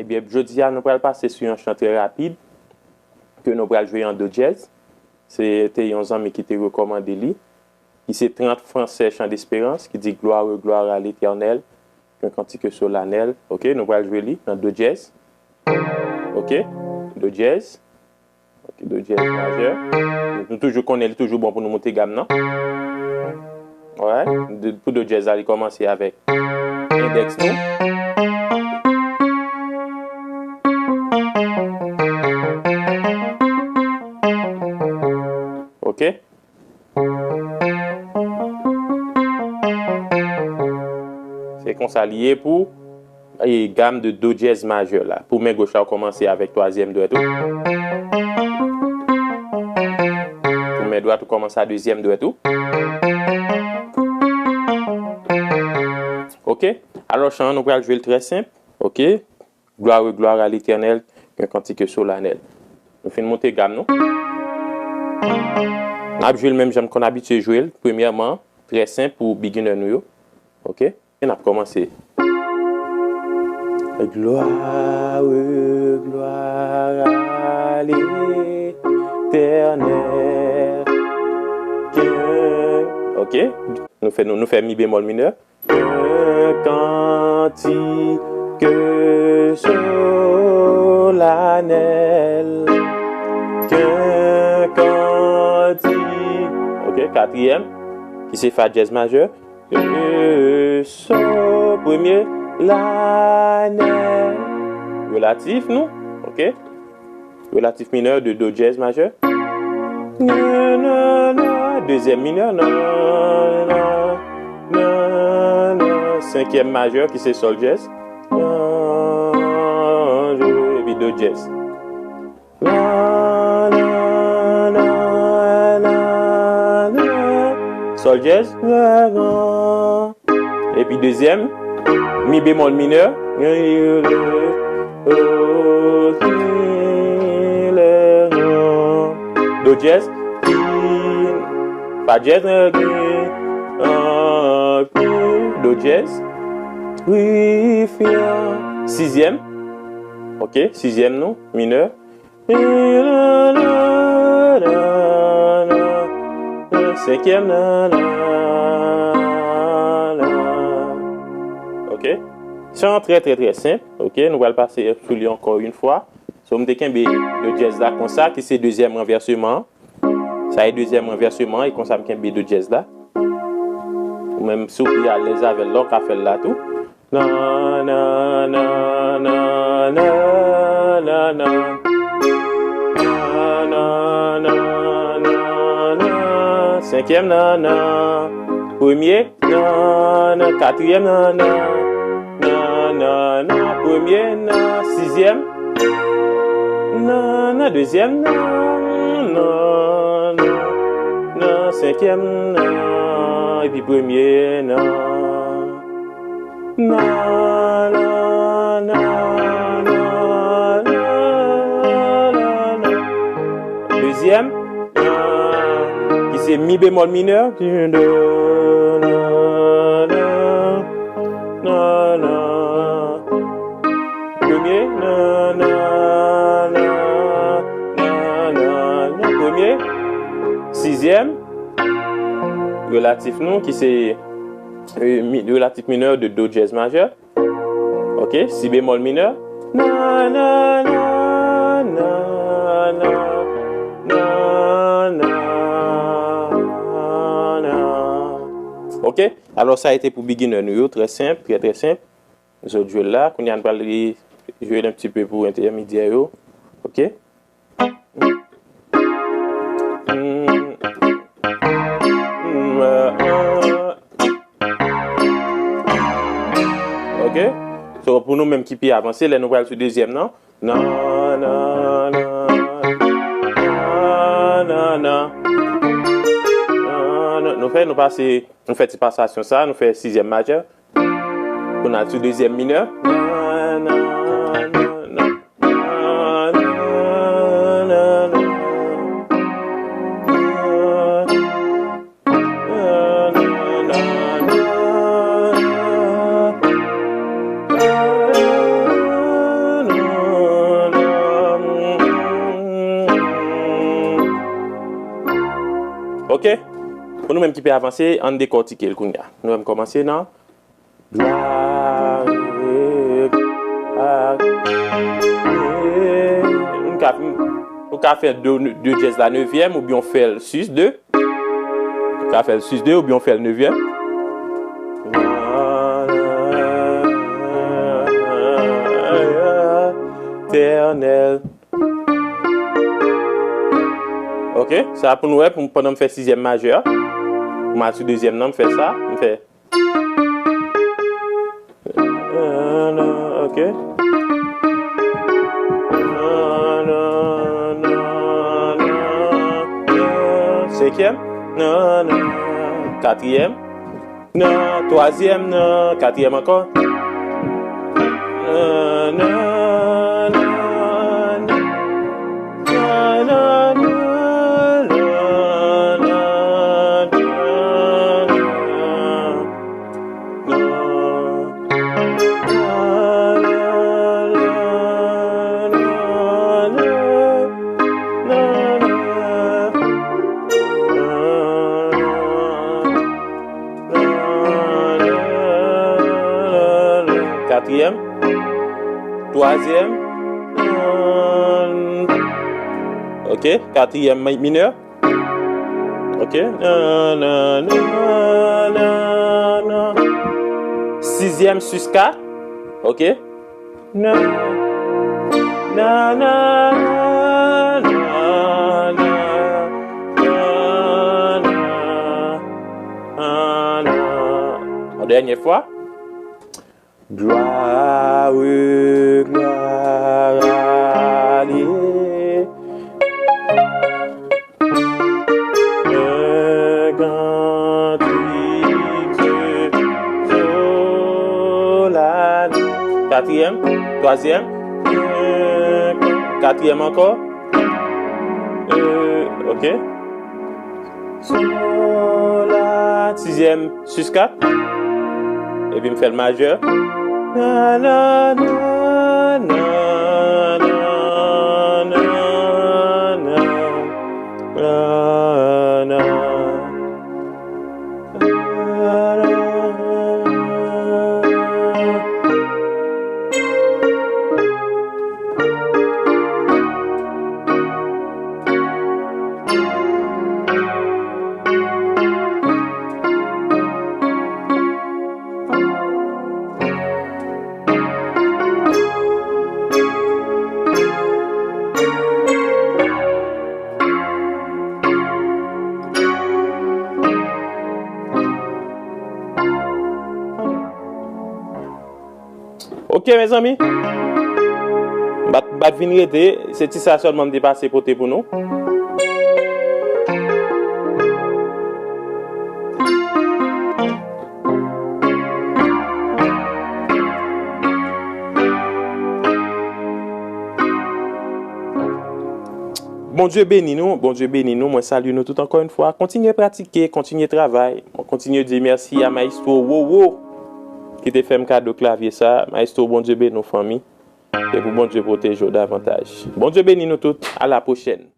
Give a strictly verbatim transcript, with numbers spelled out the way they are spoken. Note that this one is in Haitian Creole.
Ebyen, jodi a, nou pral pase sou yon chan trè rapid ke nou pral jwe an do dyèz. Se te yon zanmi ki te rekòmande li, ki se Trant Fransè, Chant d'Espérance, ki di: Gloire, gloire à l'Éternel, qu'un cantique solennel. Ok, nou pral jwe li nan do dyèz. Ok, do dyèz. Ok, do dyèz majè. Nou toujou konnen li toujou bon pou nou moute gam nan. Alright. De- Pou do dyèz la, li kòmanse avèk endèks nou. Ok. Se konsa li ye pou e gam de do dyèz majè la. Pou men goch la, ou kòmanse avèk twazyèm dwèt ou. Pou men dwat, ou kòmanse a dezyèm dwèt ou. Ok. Alò, chan an, nou pral jwe l trè senp. Ok. Gloire, gloire à l'Éternel, un cantique solennel. Nou fin moute gam nou. N ap jwe l menm jan m konn abitye jwe l. Premyèman, trè senp pou beginner nou yo. Ok. E n ap kòmanse. Gloire, gloire à l'Éternel. Ok. Nou fè, nou, nou fè mi bemòl minè. Un cantique solennel. Un cantique. Ok, katriyèm, ki se fa dyèz majè. E so, premye, la, nè. Relatif, nou. Ok. Relatif minè de do dyèz majè. Na, na, na. Dezyèm minè. Na, na, na, na. Senkyèm majè ki se sòl dyèz. Na, epi do dyèz. Na, na, na, na, na. Sòl dyèz. La, gran. Epi dezyèm, mi bemòl minè. Do dyèz. Fa dyèz. Do dyèz. Sizyèm. Ok, sizyèm nou, minè. Senkyèm nan. Ok. Chan an trè, trè, trè senp. Ok, nou pral pase sou li ankò yon fwa. So, m te kenbe do dyèz la konsa, ki se dezyèm ranvèseman an. Sa e dezyèm ranvèseman an, e konsa m kenbe do dyèz la. Ou menm, si w pi alèz avè l la, w ka fè l la tou. Na, na, na, na, na, na, na. Na, na, na, na, na, na. Senkyèm nan, na. Premye, nan, nan. Katriyèm, nan, nan. Nan, nan, nan. Premye, nan. Sizyèm. Nan, nan. Dezyèm, nan. Nan, nan. Nan, senkyèm, nan. Epi premye, nan. Nan, nan, nan, nan, nan, nan, nan. Dezyèm, nan, ki se mi bemòl minè. Nan, nan, nan, nan. Premye, nan, nan, nan, nan, nan, nan. Premye, sizyèm, relatif nou, ki se, e, mi, relatif minè de do dyèz majè. Ok, si bemòl minè. Na, na, na, na, na, na, na, na. Ok, alò sa a te pou beginner nou yo, trè senp, trè, trè senp. Zòt jwe l la, kounye a n pral jwe l un petit peu pou entèmedyè yo. Ok. Mm. Mm, euh, euh. Ok. So, pou nou menm ki pi avanse, lè nou pral sou dezyèm nan. Nan, nan, nan. Nan, nan, nan. Nou fè, nou pase, nou fè ti pasasyon sa, nou fè sizyèm majè. Pou n al sou dezyèm minè. Nan, nan, nan, nan. Nan, nan, nan, nan. Ok? Pou nou menm ki pe avanse, ann dekòtike l kounye a. Nou menm kòmanse nan. Dwa, re, a, re. Nou ka, ou ka fè de, de dyèz la nevyèm oubyen w fè l sis de. Ou ka fè l sis de oubyen w fè l nevyèm. Etènèl. Ok, sa pou nou wè, pou, pandan m fè sizyèm majè a, m al sou dezyèm nan, m fè sa, m fè. Ok. Senkyèm. Katriyèm. Nan, twazyèm, nan, katriyèm ankò. Nan, nan, nan, nan. Katriyèm. Twazyèm. Ok, katriyèm mi-, minè. Ok. Nan, nan, nan, nan, nan. Sizyèm sis kat. Ok. Nan, nan, nan, nan. Yon dènye fwa. Glwa, glwa a Li. Un cantique de solennel. Katriyèm, twazyèm, katriyèm ankò. Euh, ok. Sol, la, sizyèm, sis kat. Epi m fè l majè. Na, na, na. Ok, mezanmi. M pa t, m pa t vin rete. Se ti sa sèlman m te pase pote pou nou. Bondye beni nou, Bondye beni nou. Mwen salye nou tout ankò yon fwa. Kontinye pratike, kontinye travay. Mwen kontinye di mèsi a Maestro Wowo ki te fè m kado klavye sa. Maestro, Bondye beni w, fanmi. E pou Bondye pwoteje w davantaj. Bondye beni nou tout. A la pwochèn.